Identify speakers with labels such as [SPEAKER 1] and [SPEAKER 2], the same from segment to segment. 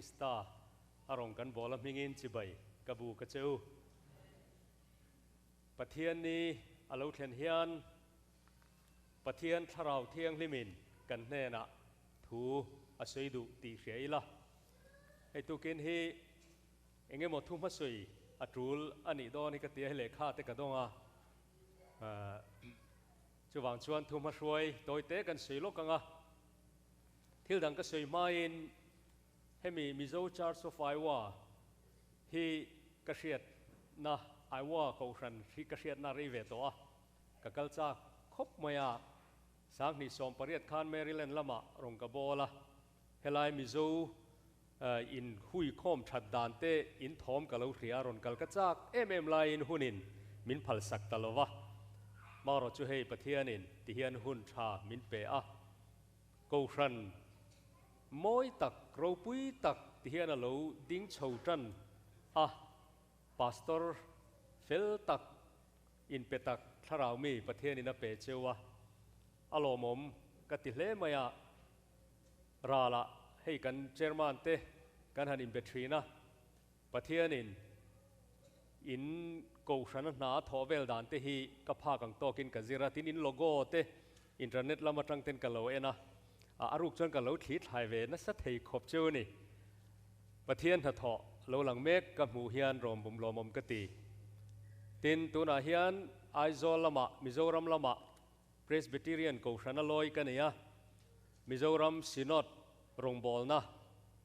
[SPEAKER 1] Krista a rawn kan bawl a hmingin chibai ka bu ka che u. Pathian ni a lo thlen hian Pathian Thlarau Thianghlimin kan hnenah thu a sawi duh tih hria ila. Hei tukin hi eng emaw thu hmasawi a tul a nih dawn hi ka ti a, hei lehkha te ka dawng a. Chuvang chuan thu hmahruai tawi te kan sawi lawk ang a. Thil dang ka sawi hmain hemi Mizo Church of Iowa hi ka hriatna, Iowa Kohhran hi ka hriatna rei ve tawh a, ka kal chak khawp mai a. 2018 khan Maryland lamah rawn ka bawl a, helai Mizo in hui khawm that dan te in thawm ka lo hria a, rawn kal ka chak em em laiin hunin min phal sak ta lo va. Marawh chu hei Pathianin ti hian hun tha min pe a, Kohhran mawi tak, ropui tak ti hian a lo ding chho tan a, Pastor fel tak, inpe tak thlarau mi Pathianin a pe cheu a, a lawmawm ka ti hle mai a. Ralah hei kan chairman te kan han inbe thin a, Pathianin in kohhrana hna a thawh vel dan te hi ka phak ang tawkin ka zir a, tin in logo te internet lam atang ten ka lo en a, a ruk chuan ka lo thli thlai ve nasa thei khawp cheu a ni. Pathian hnathawh lo lang mek ka hmuh hian rawmbum lawmawm ka ti. Tin, tunah hian Aizawl lamah, Mizoram lamah Presbyterian Kohhrana lawi ka nei a, Mizoram Synod rawngbawlna,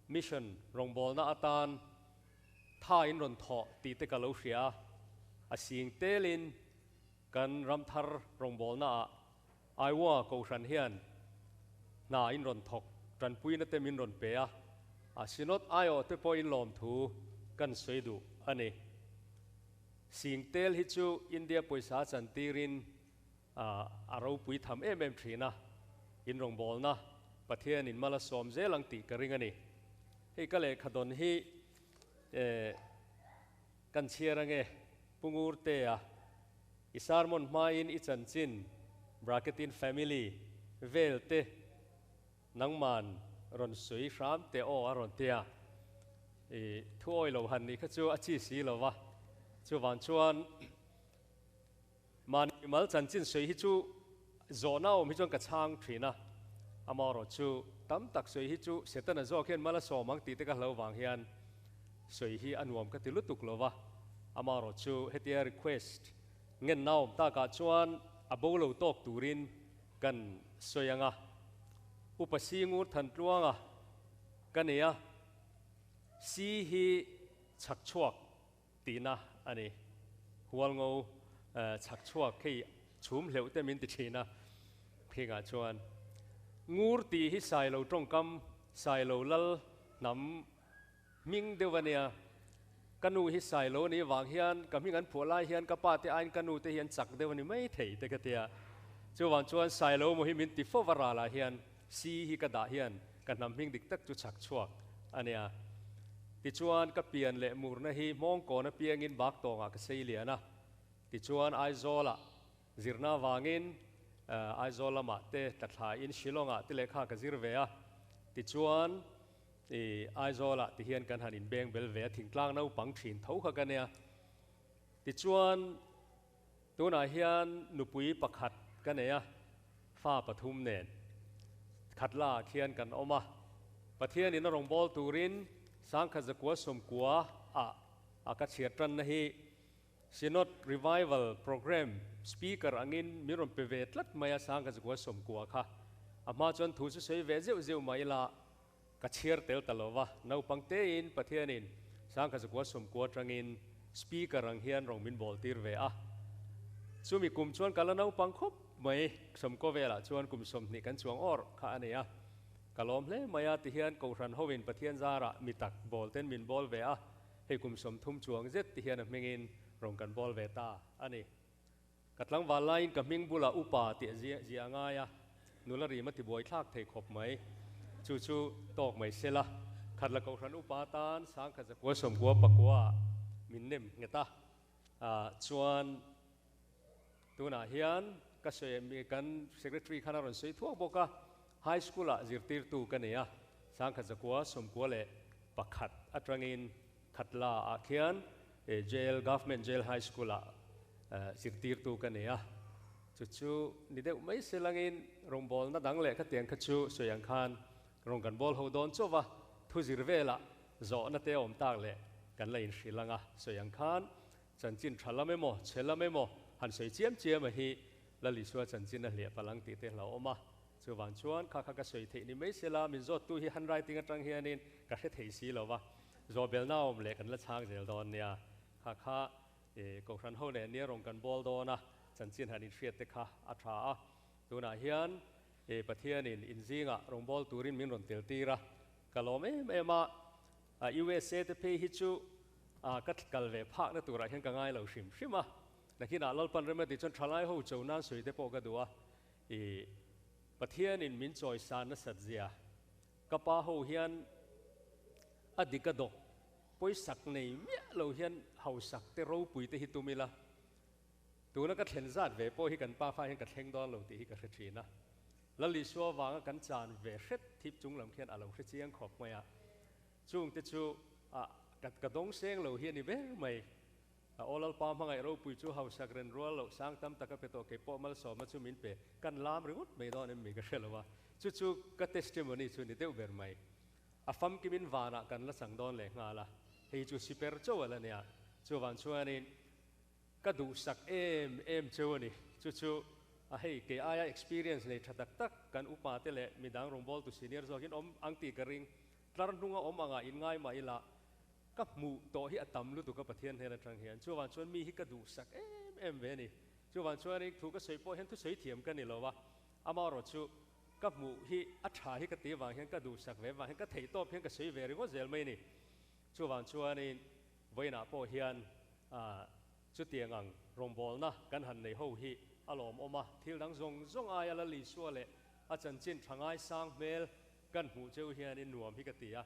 [SPEAKER 1] Mission rawngbawlna atan tha in rawn thawh tih te ka lo hria a, a sing telin kan ramthar rawngbawlnaah Iowa Kohhran hian hna in rawn thawk tanpuina te min rawn pe a, a Synod aiawh te pawhin lawmthu kan sawi duh a ni. Sing tel hi chu India pawisa chantirin A ropui tham em em thin a, in rawngbawlna Pathianin mal a sawm zel ang tih ka ring a ni. Hei ka lehkha dawn hi kan chhiar ange, Pu Ngurtea, i sermon hmain i chanchin bracketin family vel te nangman rawn sawi hram teh aw a rawn ti a, i thu awi lo han nih kha chu a chi si lo va, chuvang chuan Mahni mal chanchin sawi hi chu zawhna awm hi chuan ka chhang thin a, amaherawh chu tam tak sawi hi chu Setana zawk hian mal a sawm ang tih te ka hlo vang hian sawi hi a nuam ka ti lutuk lo va, amaherawh chu hetia request ngenna awm takah chuan a bo lo tawk turin kan sawi ang a, Upa Singur Thantluanga ka nei a, si hi chhak chhuak Tihna a ni. Hualngo chhak chhuak khi chhum hleuh te min ti thin a, phingah chuan Ngur tih hi Sailo tawngkam, Sailo lal hnam hming deuh a nia. Ka nu hi Sailo a nih vang hian ka hming an phuah lai hian ka pa te aiin ka nu te hi an chak deuh a ni mai thei te ka tia. Chuvang chuan Sailo maw hi min ti fo va ralah hian Si hi ka dah hian ka hnam hming dik tak chu chhak chhuak a nia. Tichuan ka pian leh murna hi Hmawngkawn apiangin Baktawngah ka sei lian a. Tichuan Aizawlah zirna avangin Aizawl lamah te tla thlain Shillongah te lehkha ka zir ve a. Tichuan i Aizawlah ti hian kan han inbeng bel ve a, thingtlang naupang thin tho kha ka nia. Tichuan Tunah hian nupui pakhat ka nei a, fa pathum nen khat la khian kan awm a. Pathianin a rawngbâwl turin 1990 ah a ka chhiar tanna hi Synod Revival Programme Speaker angin min rawn pe ve tlat mai a, 1990 kha. A hma chuan thu chu sawi ve zeuh zeuh mah ila ka chhiar tel ta lo va, naupang tein Pathianin 1990 atangin Speaker ang hian rawn min bawl tir ve a. Chumi kum chuan ka la naupang khawp mai, sawmkaw velah chuan kum 20 kan chuang awr kha a nei a. Ka lawm hle mai a, tihian Kohhran hoin Pathian zarah mi tak bawl ten min bawl ve a, hei kum 30 chuang zet tihian a hmingin rawn kan bawl ve ta a ni. Ka tlangval laiin ka hming bulah upa tih a ziah a ngai a, nula rim a ti buai thlak thei khawp mai. Chu chu tawk mai sela, Khatla Kohhran upa tan 1999 ah min nem nghet a, chuan tunah hian ka sawi kan Secretary khan a rawn sawi thuak bawk a, High School ah zirtirtu ka nei a, 1996. pakhat atangin Khatla ah khian Jail, Government Jail High School ah zirtirtu ka nei a, chu chu ni deuh mai se langin rawngbawlna dang leh khatiang kha chu sawi ang khan rawn kan bawl ho dawn chauh va, thu zir velah zawhna te a awm tak leh kan la inhrilh ang a, sawi ang khan chanchin tha lam emaw chhe lam emaw han sawi chiam chiam a hi Lal Isua chanchin a hliah palh ang tih te hlauhawm a. Chuvang chuan kha kha ka sawi theih ni mai sela, min zawttu hi handwriting atang hianin ka hre thei si lo va, zawhbelna awm leh kan la chhang zel dawn nia. Kha kha Kohhran ho nen nia rawn kan bawl dawn a, chanchin han inhriat te kha a tha a. Tunah hian Pathianin inzingah rawn bawl turin min rawn tel tir a, ka lawm em em a. USA te phei hi chu ka kal ve phakna turah hian ka ngai lo hrim hrim a. Nakinah Lalpan rem a tih chuan thalai ho cho nan sawi te pawh ka duh a. I Pathianin min chawisan nasat zia ka pa ho hian a dik a dawk pawisak nei miah lo hian hausak te ropui te hi tum ila, tuna ka thlen zat ve pawh hi kan pa fa hian ka thleng dawn lo tih hi ka hre thin a. Lal Isua vanga kan chan ve hret thip chung lam khian a lo hre chiang khawp mai a, chung te chu a ka dawng seng lo hi a ni ber mai. A aw Lalpa hmangaih ropui chu hausak ren rual loh sang tam tak a pe tawh kei pawh malsawmna chu min pe kan lam ringawt mai dawn em mi ka hre lo a, chu chu ka testimony chu ni deuh ber mai. A famkimin vanah kan la chang dawn leh nghal a, hei chu siper chauh a la nia, chuvang chuanin ka duhsak em em cheu a ni, chu chu a hei kei aia experience nei tha tak tak kan upa te leh midang rawngbawltu senior zawkin awm ang tih ka ring, tlar hnunga awm angah in ngai mah ila Ka hmuh tawh hi a tam lutuk a Pathian hnen atang hian. Chuvang chuan mi hi ka duhsak em em ve a ni. Chuvang chuanin thu ka sawi pawh hian thusawi thiam ka ni lo a, amaherawh chu ka hmuh hi a tha hi ka tih avang hian ka duhsak ve avang hian ka theih tawp hian ka sawi ve ringawt zel mai a ni. Chuvang chuanin vawiinah pawh hian chutiang ang rawngbawlna kan han nei ho hi a lawmawm a, thil dang zawng zawng aia Lal Isua leh a chanchin tha ngaisang hmel kan hmuh cheu hianin nuam hi ka ti a.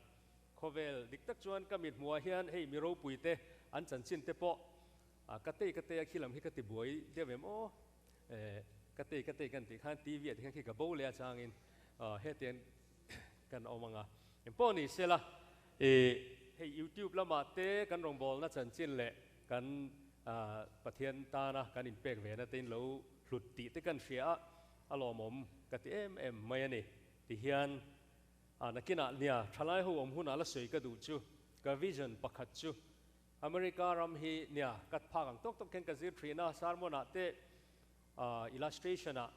[SPEAKER 1] Khawvel dik tak chuan ka mit hmuhah hian hei mi ropui te an chanchin te pawh ka tei ka tei a khi lam hi ka ti buai deuh em aw ka tei ka tei kan tih khan TV ah te khan khi ka bo leh a changin hetiang kan awm ang a engpawh ni sela hei YouTube lamah te kan rawngbawlna chanchin leh kan Pathian tana kan inpek ve na te in lo hlut tih te kan hria a a lawmawm ka ti em em mai a ni ti hian A nakinah nia thalai ho awm hunah la sawi ka duh chu ka vision pakhat chu America ram hi nia ka phak ang tawk tawk khian ka zir thin a, sermon ah te illustration ah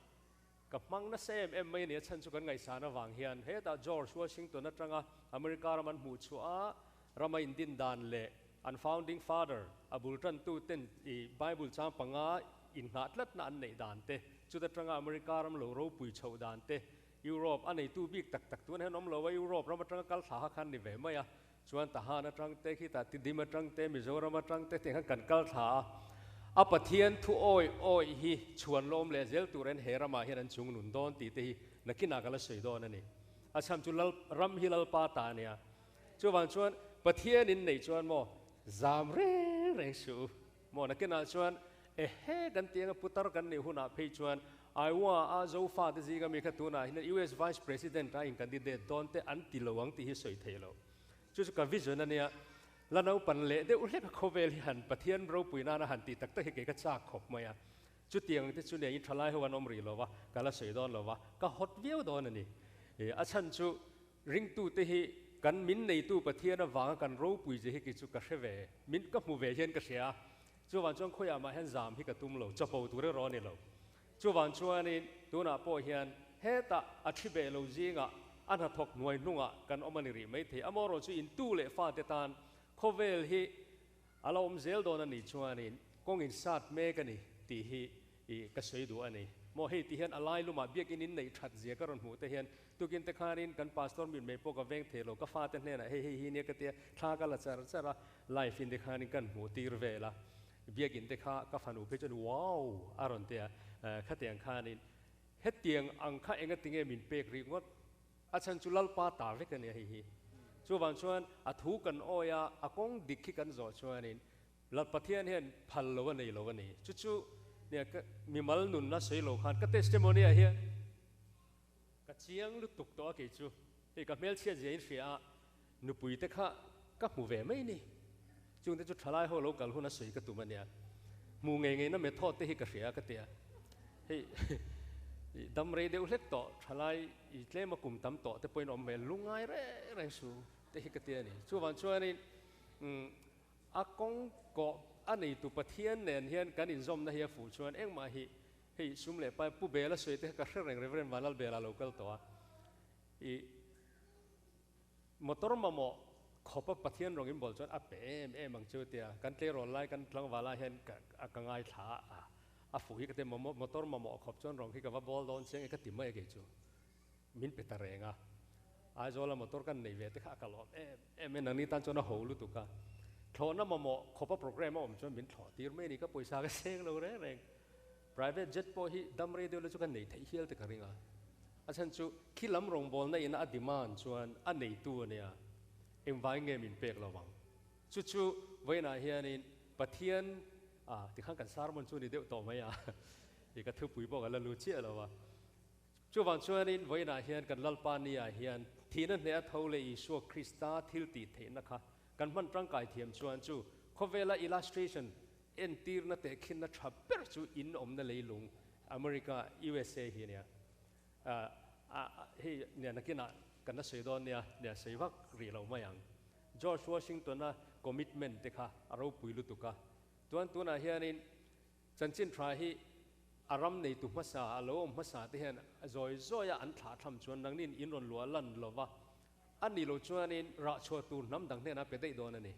[SPEAKER 1] ka hmang nasa em em mai a ni a chhan chu kan ngaihsan avang hian hetah George Washington atanga America ram an hmuh chhuah a rama indin dan leh an founding father a bul tantu ten i Bible chang panga innghah tlatna an neih dan te chuta tanga America ram lo ropui chhoh dan te Europe a neitu bik tak tak tun hian awm lo a, Europe ram atanga kal thla kha khan ni ve mai a, chuan Tahan atang te khitah Tidim atang te Mizoram atang te tiang khan kan kal thla a, a Pathian thu awi awi hi chhuan lawm leh zel tur en he ramah hian an chung nun dawn tih te hi nakinah ka la sawi dawn a ni. A chhan chu Lal ram hi Lalpa ta a nia. Chuvang chuan Pathian in neih chuan maw zam reng reng suh u. Maw nakinah chuan ehe kan tih anga putar kan nih hunah phei chuan Iowa a Zofa te zinga mi kha tunah hian US Vice President a in candidate dawn te an ti lo ang tih hi sawi theih lo. Chu chu ka vision a nia. La naupan leh deuh hlek a khawvel hi han Pathian ropui nana han tih tak tak hi kei ka chak khawp mai a. Chutiang te chu nia in thalai ho an awm rih lo va, ka la sawi dawn lo va, ka hawt viau dawn a ni. A chhan chu Ringtute hi kan min neitu Pathian avanga kan ropui che hi kei chu ka hre ve, min ka hmu ve hian ka hria a. Chuvang chuan khawiah mah hian zam hi ka tum lo, chapo tur erawh a ni lo. Chuvang chuanin tunah pawh hian hetah a thi beh lo zingah a hnathawk hnuai hnungah kan awm a ni rih maithei. Amaherawh chu intu leh fate tan khawvel hi a la awm zel dawn a nih chuanin kawng insat mek a ni tih hi I ka sawi duh a ni. Maw hei ti hian a lai lumah biakin in neih that zia ka rawn hmuh te hian tukin te khanin kan pastor mitmei pawh ka veng thei lo, ka fate hnenah hei hei hi nia ka tia thla ka la char char a, live in te khanin kan hmuh tir vel a, biakin te kha ka fanu phei chuan wow a rawn tia, khatiang khanin hetiang ang kha enga tinge min pek rih ngawt a chhan chu Lalpa ta vek a nia hei hi. Chuvang chuan a thu kan awi a, a kawng dik hi kan zawh chuanin Lal Pathian hian phal lo a nei lo a ni. Chu chu nia ka mimal nunna sawi lo khan ka testimony ah hian ka chiang lutuk tawh a kei chu. Hei ka hmelchhiat zia in hria a, Nupui te kha ka hmu ve mai ni. Chung te chu thalai ho lo kal hun a sawi ka tum a nia. Hmu ngei ngei na method te hi ka hria ka ti a. Hei dam rei deuh hlek tawh thalai i tlem a kum tam tawh te pawhin awm hmel lungngai reng reng su te hi ka ti a ni. Chuvang chuanin a kawng kawh a neitu Pathian nen hian kan inzawmna hi a fuh chuan engmah hi hei sum leh pai Pu Bela sawi te kha ka hre reng Reverend Vanlalbela lo kal tawh a. I Motor mamawh khawpa Pathian rawng inbawl chuan a pe em em ang chu tia kan tleirawl lai kan tlangval ah hian ka ka ngaithla a, a fuh hi ka ti motor mamawh khawp chuan rawng khi ka va bawl dawn chiang e ka ti mai a kei chu min pe ta reng a. Aizawla motor kan nei ve te kha a ka lawm em em e nangni tan chuan a ho lutuk a, thlawhna mamawh khawpa program a awm chuan min thlawh tir mai a ni ka pawisa ka seng lo reng reng. Private jet pawh hi dam rei deuh la chu kan nei theih hial te ka ring a. A chhan chu khi lam rawngbawlna ina a demand chuan a neitu a nia, engvai nge min pek lo ang. Chu chu vawiinah hianin Pathian ah tikhan kan sermon chu ni deuh tawh mai a, i ka thupui pawh ka la lut chiah lo a. Chuvang chuanin vawiinah hian kan Lalpa ni ah hian thihna hneh a tho leh Isua Krista thil tih theihna kha kan hman tangkai thiam chuan chu khawvela illustration Entirna tehkhinna tha ber chu in awmna leilung America, usa hi a nia. Hei nia nakinah kan la sawi dawn nia, nia sawi vak rih lo mai ang. George Washington-a commitment te kha a ropui lutuk a. Chuan tunah hianin chanchin tha hi a ram neitu hmasa, a lo awm hmasa te hian zawi zawia an thlah tham chuan nangnin in rawn luah lan lova, a nih loh chuanin rah chhuah tur hnam dang hnenah pe daih dawn a ni.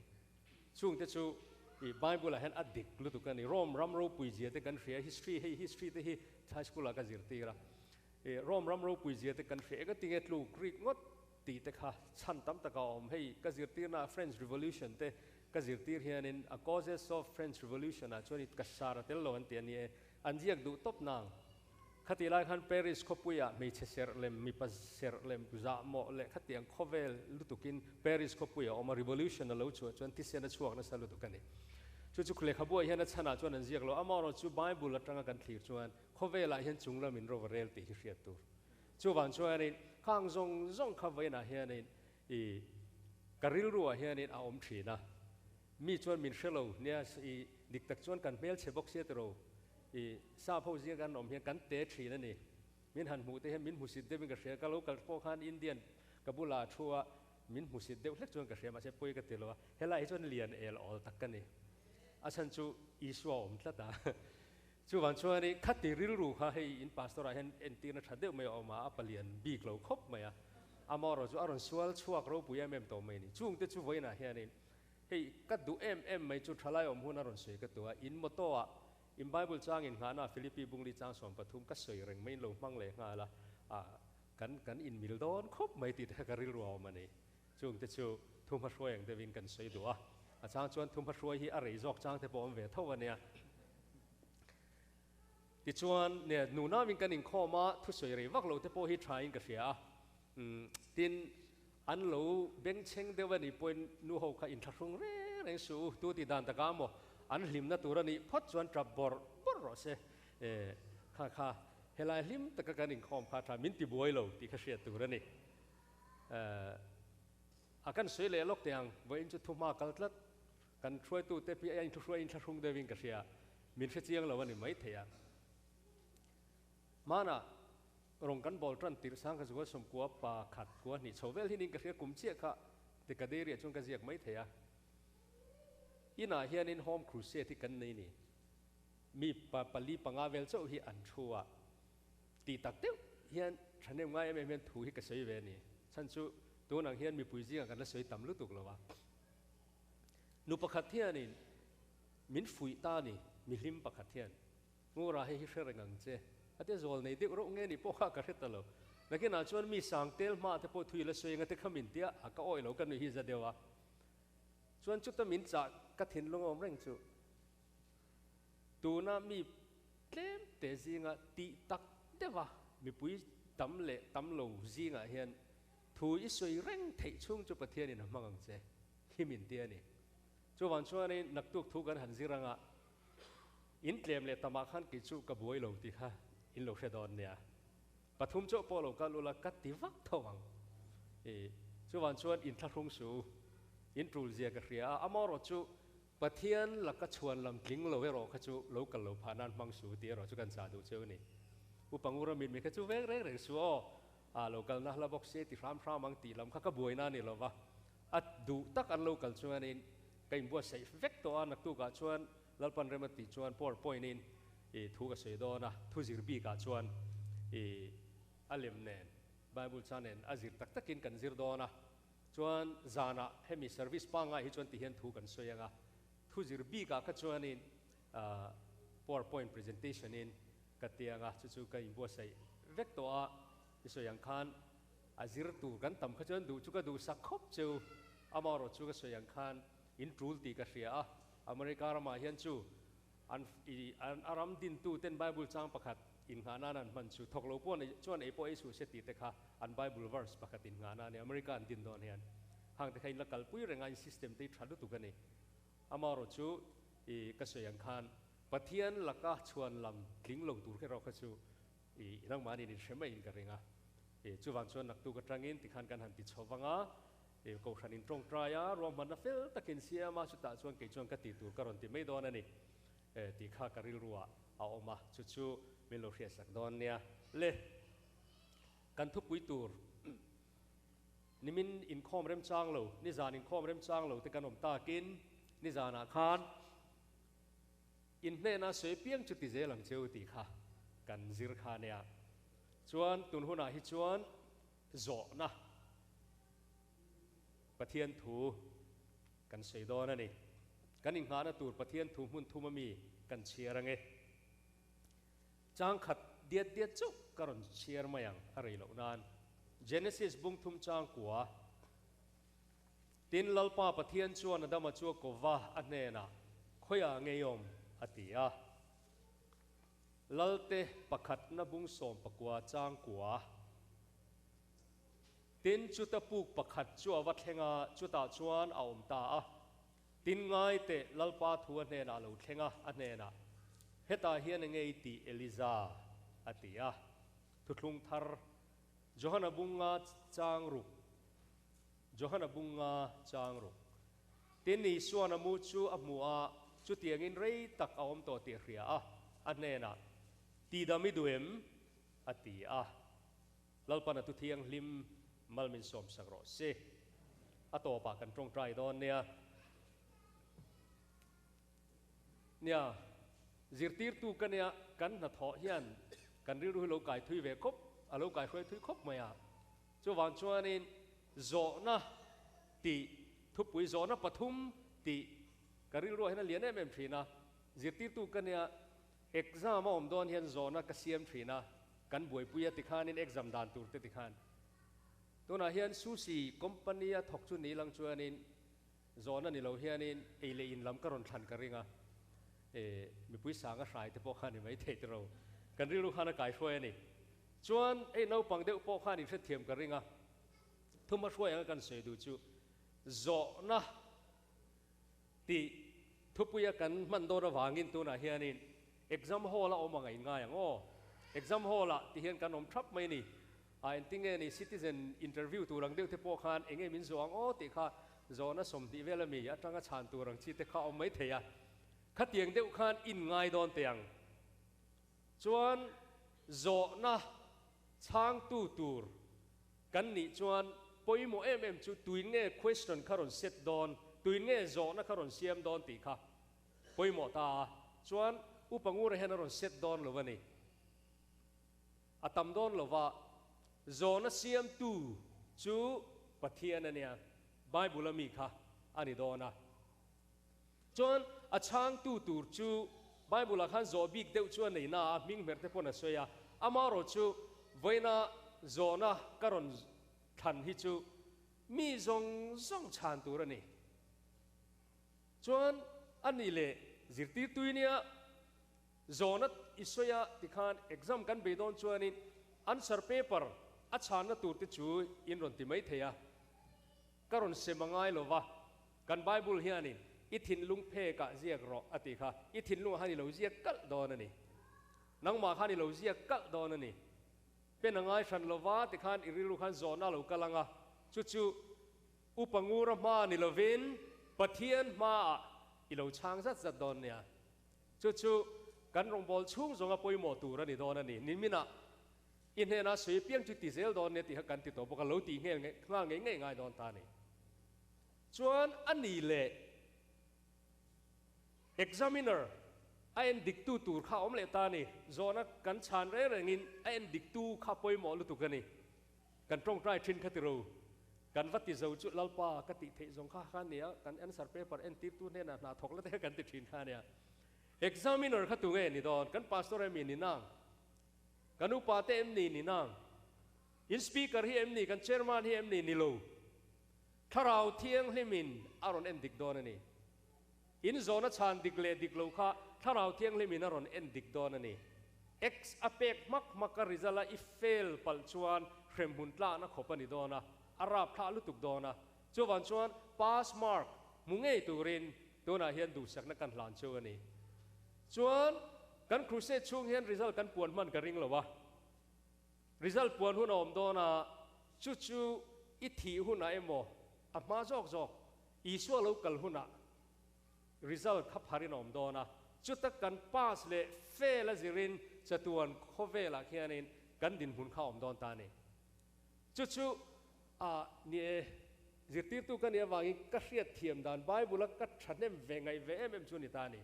[SPEAKER 1] Chungte chu i Bible ah hian a dik lutuk a ni. Rome ram ropui zia te kan hria, history hei history te hi high school ah ka zirtir a. I Rome ram ropui zia te kan hria, engatinge tlu Greek ngawt tih te kha chhan tam tak a awm. Hei ka zirtirna ah French Revolution te ka zirtir hianin a causes of French Revolution ah chuan i ka sar a tel lo an ti a ni e. An ziak duh tawp nang. Khatih lai khan Paris khawpuiah hmeichhe serh lem, mipa serh lem, zahmawh leh khatiang khawvel lutukin Paris khawpuiah a awm a, revolution a lo chhuah chuan thisen a chhuak nasa lutuk a ni. Chu chu lehkhabuah hian a chhanah chuan an ziak lo, amaherawh chu Bible atanga kan thlir chuan khawvelah hian chunglam in rova rel tih hi hriat tur. Chuvang chuanin khang zawng zawng kha vawiinah hianin i ka rilruah hianin a awm thin a, mi chuan min hre lo nia i dik tak chuan kan hmelchhe bawk sia tiraw I sap ho zinga kan awm hian kan te thin a ni. Min han hmuh te hian min hmusit deuhin ka hria. Ka lo kal pawh khan Indian ka bulah a thu a, min hmusit deuh hlek chuan ka hria mahse pawi ka ti lo a. Helai hi chuan lian el awl tak ka ni. A chhan chu Isua a awm tlat a. Chuvang chuan i khati rilru kha hei in pastor ah hian entirna tha deuh mai a awm a, a palian bik lo khawp mai a. Amaherawhchu chu a rawn sual chhuak ropui em em tawh mai a ni. Chungte chu vawiinah hianin Hei ka duh em em mai chu thalai awm hun a rawn sawi ka tu a, in motto ah in Bible chang in nghahna ah Philippi bungli chang 13 ka sawi reng mai in lo hmang leh nghal a, ah kan kan in mil dawn khawp mai tih te kha ka rilru a awm a ni. Chung te chu thu hmahruai ang deuh in kan sawi duh a, a chang chuan thu hmahruai hi a rei zawk chang te pawh awm ve tho a nia. Tichuan ne nunau in kan inkhawm a, thusawi rei vak lo te pawh hi tha in ka hria a, umm tin An lo bengchheng deuh a nih pawhin nu ho kha inthlahrung reng reng suh u, tu tih dan takah maw an hlimna tur a nih phawt chuan tap bawrh bawrh rawh se. E, kha kha, helai hlim taka kan inkhawm kha tha min ti buai lo tih kha hriat tur a ni. E, a kan sawi leh lawk teh ang, vawiin chu thuhma kal tlat, kan hruaitute pi a inthuhruai inthlahrung deuhin ka hria, min hre chiang lo a ni maithei a. Hmanah rawng kan bawl tan tirh sang ka zual sawmkua pa khat kua hnih chho vel hinin ka hria kum chiah kha Dekaderi ah chuan ka ziak mai thei a. Inah hianin home crusade hi kan nei ni. Mi pa pali panga vel chauh hi an thu a. Tih tak deuh hian thahnem ngai em em hian thu hi ka sawi ve a ni. Chhan chu tun ang hian mipui zingah kan la sawi tam lutuk lo a. Nu pakhat hianin min fuih ta a ni, mihlim pakhat hian. Ngura hei hi hre reng ang che. A tia zawl nei deuh reuh nge nih pawh kha ka hre ta lo. Nakinah chuan mi sang tel hma te pawh thui la sawi anga te kha min tia a ka awih lo ka nuih hi za deuh a. Chuan chuta min chah ka thinlung a awm reng chu. Tuna mi tlem te zinga tih tak deuh a mipui tam leh tam lo zingah hian thu i sawi reng theih chhung chu Pathianin a hmang ang che hi min tia a ni. Chuvang chuanin naktuk thu kan han zir anga In tlem leh tamah khan kei chu ka buai lo tih kha in lo hre dawn nia. Pathum chauh pawh lo kal ula ka ti vak tho ang. I Chuvan chuan inthlahrung suh u, in tul zia ka hria a, amaherawhchu Pathian laka chhuan lam tling lo erawh kha chu lo kal lo phah nan hmang suh u tih erawh chu kan chah duh cheu a ni. Upa Ngura mit mi kha chu veng reng reng suh aw, a lo kal na hla bawk se ti hram hram ang tih lam kha ka buaina a ni lo va, a duh tak an lo kal chuanin ka inbuatsaih vek tawh a, naktukah chuan Lalpan rem a tih chuan powerpoint in i thu ka sawi dawn a, thu zir bikah chuan i a lem nen Bible cha nen a zir tak takin kan zir dawn a, chuan zanah hemi service pangngai hi chuan ti hian thu kan sawi ang a, thu zir bikah kha chuanin powerpoint presentation in ka ti ang a, chu chu ka inbuatsaih vek tawh a, i sawi ang khan a zir tur kan tam kha chuan duh chu ka duhsak khawp cheu, amaherawh chu ka sawi ang khan in tul tih ka hria a, America ramah hian chu an i an a ram dintu ten Bible chang pakhat innghah nan an hman chu thawk lo pawh nei chuan ei pawh ei suh se tih te kha an Bible verse pakhat innghah na a ni. America an din dawn hian hang te kha in la kalpui reng a, in system te hi tha lutuk a ni. Amaherawh chu i ka sawi ang khan Pathian laka chhuan lam tling lo tur kher erawh kha chu i nangmahni in hre maiin ka ring a. I chuvang chuan naktuk atangin tikhan kan han ti chho vang a. I kohhran in tawngtai a, ruahmanna fel takin siam a, chutah chuan kei chuan ka tih tur ka rawn ti mai dawn a ni tih kha ka rilruah a awm a, chu chu min lo hriatsak dawn nia. Le, kan thupui tur nimin inkhawm remchang lo, nizan inkhawm remchang lo te kan awm takin nizanah khan inhnena sawi piang chu ti zel ang cheu tih kha kan zir kha nia. Chuan tun hunah hi chuan zawhna Pathian thu kan sawi dawn a ni. Kan inghahna tur Pathian thu hmun thum ami kan chhiar ange. Chang khat diat diat chauh ka rawn chhiar mai ang a rei loh nan. Genesis bung thum chang kua. Tin Lalpa Pathian chuan Adama chu a kova a hnenah, Khawiah ngeiawm? a ti a. Lalte pakhatna bung 19 chang kua. Tin, chuta puk pakhat chu a va thleng a, chutah chuan a awm ta a. Tin, ngai teh, Lalpa thu a hnenah a lo thleng a, a hnenah, Hetah hian enge i tih, Eliza? a ti a. Thuthlung thar, Johana bunga chang ruk, Johana bunga chang ruk. Tin, Isua'n a mu chu a hmu a, chutiangin rei tak a awm tawh tih a hria a, a hnenah, Tidam i duh em? a ti a. Lalpan a tu thianghlim mal min sawmsak rawh se. A tawpah kan tawngtai dawn nia. Nia, zirtirtu ka nia, kan hnathawh hian kan rilru hi lo kai thui ve khawp, a lo kai hruai thui khawp mai a. Chuvang chuanin zawhna tih thupui zawhna pathum tih ka rilruah hian a lian em em thin a, zirtirtu ka nia exam a awm dawn hian zawhna ka siam thin a, kan buaipui a tikhanin exam dan tur te tikhan. Tunah hian Sushi company a thawk chu ni lang chuanin zawhna ni lo hianin ei leh in lam ka rawn thlan ka ring a, e mipui sanga hrai te pawh kha ni mai thei tiro kan rilru khan a kaihruai a ni. Chuan hei naupang deuh pawh khan inhrethiam ka ring a, thuma hruai anga kan sawi duh chu zawhna tih thupuia kan hman dawn avangin tunah hianin exam hall a awm ang a inngai ang aw. Exam hall ah ti hian kan awm thap mai a ni. A engtinge ni citizen interview tur ang deuh te pawh khan enge min zawh ang aw tih kha zawhna 20 vel ami atanga chhan tur ang chi te kha awm mai thei a. Khatiang deuh khan inngai dawn teh ang. Chuan zawhna chhangtu tur kan nih chuan pawimawh em em chu tuin nge question kha rawn set dawn, tuin nge zawhna kha rawn siam dawn tih kha pawimawh ta a. Chuan Upa Ngura hian a rawn set dawn lo a ni. A tam dawn lo va, zawhna siamtu chu Pathian a nia, Bible a mi kha a ni dawn a. Chuan a chhangtu tur chu Bible-ah khan zawh bik deuh chu a nei na a, hming hmer te pawn a sawi a. Amaherawh chu vawiina zawhna ka rawn thlan hi chu mi zawng zawng chhan tur a ni. Chuan a nih leh zirtirtui nia zawhna i sawi a tikhan exam kan bei dawn chuanin answer paper a chhanna tur te chu in rawn ti mai thei a. Ka rawn sem a ngai lo va, kan Bible hianin i thinlung phekah ziak rawh a tih kha, i thinlungah khan i lo ziak kalh dawn a ni. Nangmah khan i lo ziak kalh dawn a ni. Pen a ngai hran lo va tikhan i rilru khan zawhna a lo kal ang a, chu chu. Upa Ngura hma ni lovin Pathian hmaah i lo chhang zat zat dawn nia. Chu chu kan rawngbâwl chhung zawnga pawimawh tur a ni dawn a ni. Niminah i hnenah sawi piang chu ti zel dawn nia tih kha kan ti tawh bawk a, lo tih nghel nghal ngei ngei ngai dawn ta a ni. Chuan a ni leh examiner a en diktu tur kha a awm leh ta a ni. Zawhna kan chhan reng rengin a en diktu kha pawimawh lutuk a ni. Kan tawngtai thin kha tiro, kan va ti zo chu Lalpa ka tih theih zawng kha kha nia, kan answer paper entirtu hnenah hna thawk la te kha kan ti thin kha nia. Examiner kha tunge ni dawn? Kan pastor em ni nang? Kan upa te em ni ni nang? In speaker hi em ni? Kan chairman hi em ni? Ni lo. Thlarau Thianghlimin a rawn en dik dawn a ni. In zawhna chhan dik leh dik lo kha Thlarau Thianghlimin a rawn en dik dawn a ni. X a pek hmak hmak a result a i fail palh chuan hremhmun tlakna khawp a ni dawn a, a rap thlah lutuk dawn a. Chuvang chuan pass mark hmu ngei turin tunah hian duhsakna kan hlan chu a ni. Chuan kan crusade chhung hian result kan puan hman ka ring lo a. Result puan hun a awm dawn a, chu chu i thih hunah emaw a hma zawk zawk Isua lo kal hunah result kha pharin a awm dawn a, chuta kan pass leh fail a zirin chatuan khawvelah khianin kan dinhmun kha a awm dawn ta a ni. Chu chu a ni e, zirtirtu ka nih avangin ka hriatthiam dan Bible-a ka thahnem ve ngaih ve em em chu a ni ta a ni.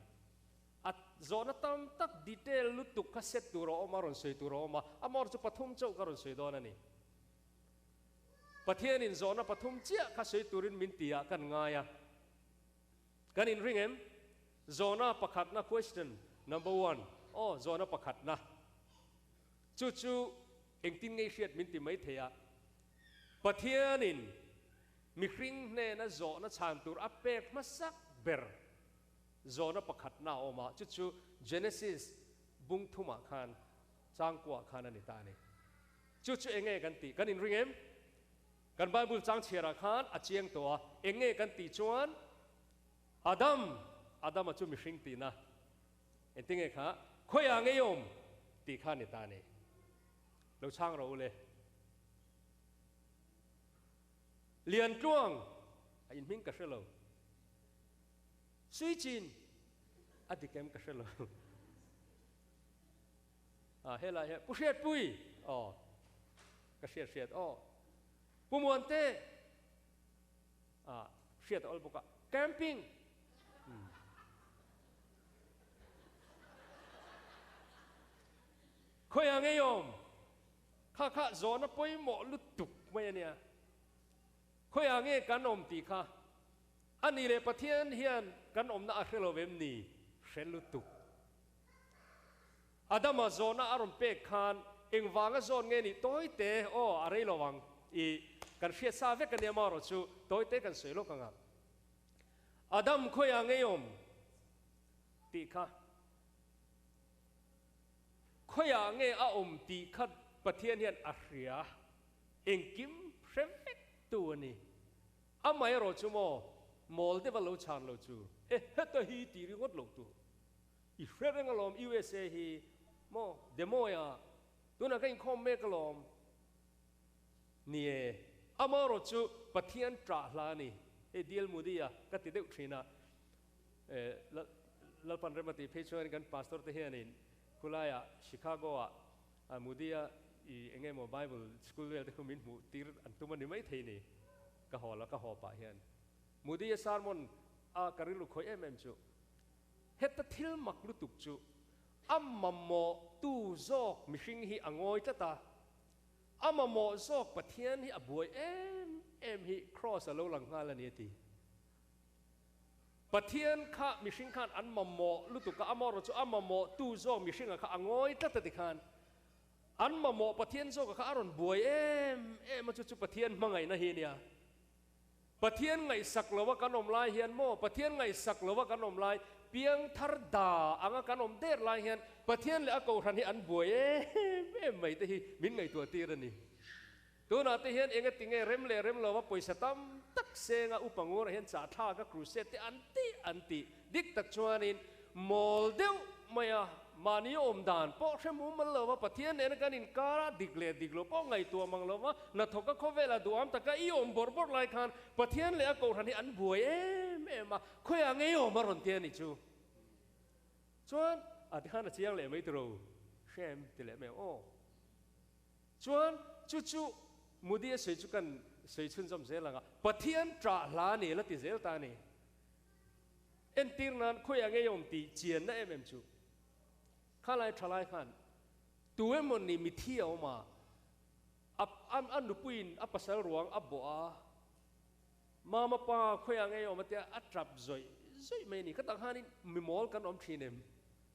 [SPEAKER 1] A zawhna tam tak detail lutuk kha set tur a awm a, rawn sawi tur a awm a, amawr chu pathum chauh ka rawn sawi dawn a ni. Pathianin zawhna pathum chiah kha sawi turin min ti ah kan ngai a. Kan inring em? Zawhna pakhatna question number one, aw zawhna pakhatna. Chu chu engtin ngei hriat min ti mai thei a. Pathianin mihring hnena zawhna chhan tur a pek hmasak ber zawhna pakhatna a awm a, chu chu Genesis bung thumah khan changkuah khan a ni ta a ni. Chu chu eng nge kan tih? Kan inring em? Kan Bible chang chhiarah khan a chiang tawh a, eng nge kan tih chuan Adam, Adama chu mihring tihna, engtin nge kha khawiah ngei awm tih kha a ni ta a ni. Lo chhang rawh u le. Liantluang, a inhming ka hre lo. Suichin, a dik em ka hre lo. A helai hian Pu Hriatpui aw ka hriat hriat aw Pu Muante a hriat a awl bawk a camping khawiah ngei awm kha kha zawhna pawimawh lutuk mai a nia khawiah nge kan awm tih kha a ni leh Pathian hian kan awmna a hre lo vem ni hre lutuk. Adama zawhna a rawn pek khan engvanga zawn nge nih tawite aw a rei lo ang i kan hriat sa vek a nia marawh chu tawite kan sawi lawk ang a. Adam khawiah ngei awm tih kha khawiah nge a awm tih kha Pathian hian a hria engkim hre vek tu a ni. Amaherawh chu maw mawl deuha lo chhan lo chu e heta hi tih ringawt lo tur. I hre reng alawm USA hi maw Demoia tunah ka inkhawm mek alawm. Ni e, amaherawh chu Pathian ṭah hla a ni. Hei DL Moody-a ka ti deuh ṭhin a, Lalpan rem a tih phei chuan kan pastor te hianin khulaiah Chicago-ah Moody-a i eng emaw Bible school vel te khu min hmuh tir an tum a ni maithei ni. Ka haw la ka haw pah hian Moody-a sermon a ka rilru khawih em em chu. Heta thil mak lutuk chu a mamawh tu zawk mihring hi a ngawi tlat a, a mamawh zawk Pathian hi a buai em em hi Kraws a lo lang nghal a ni a ti. Pathian kha mihring khan an mamawh lutuk a, amaherawh chu a mamawh tu zawk mihringa kha a ngawi tlat a ti khan an mamawh Pathian zawka kha a rawn buai em em a, chu chu Pathian hmangaihna hi a nia. Pathian ngaihsak lova kan awm lai hian maw, Pathian ngaihsak lova kan awm lai, piangthar da anga kan awm der lai hian Pathian leh a kohhran hi an buai em em mai te hi min ngaihtuah tir a ni. Tunah te hian eng ati nge rem leh rem lova pawisa tam tak senga upa ngurah hian chahthlak a crusade te an tih an tih dik tak chuanin mawl deuh mai a. Mahni awm dan pawh hre mumal lova Pathian nena kan inkar a dik leh dik lo pawh ngaihtuah mang lova hnathawka khawvela duham taka i awm bawrh bawrh lai khan Pathian leh a kohhran hi an buai em em a, khawiah ngei awm a rawn ti a nih chu. Chuan a tikhan a chiang leh mai tiro hrem ti leh mai ang aw. Chuan chu chu Modi a sawi chu kan sawi chhunzawm zel ang a, Pathian ṭah hla ni la ti zel ta a ni. Entir nan khawiah ngei awm tih chianna em em chu khalai thalai khan tu emaw ni mithi a awm a, a a nupuiin a pasal ruang a bawh a, mama pa khawiah ngei awm a tia a tap zawih zawih mai a ni. Khatah khanin mi mawl kan awm thin em?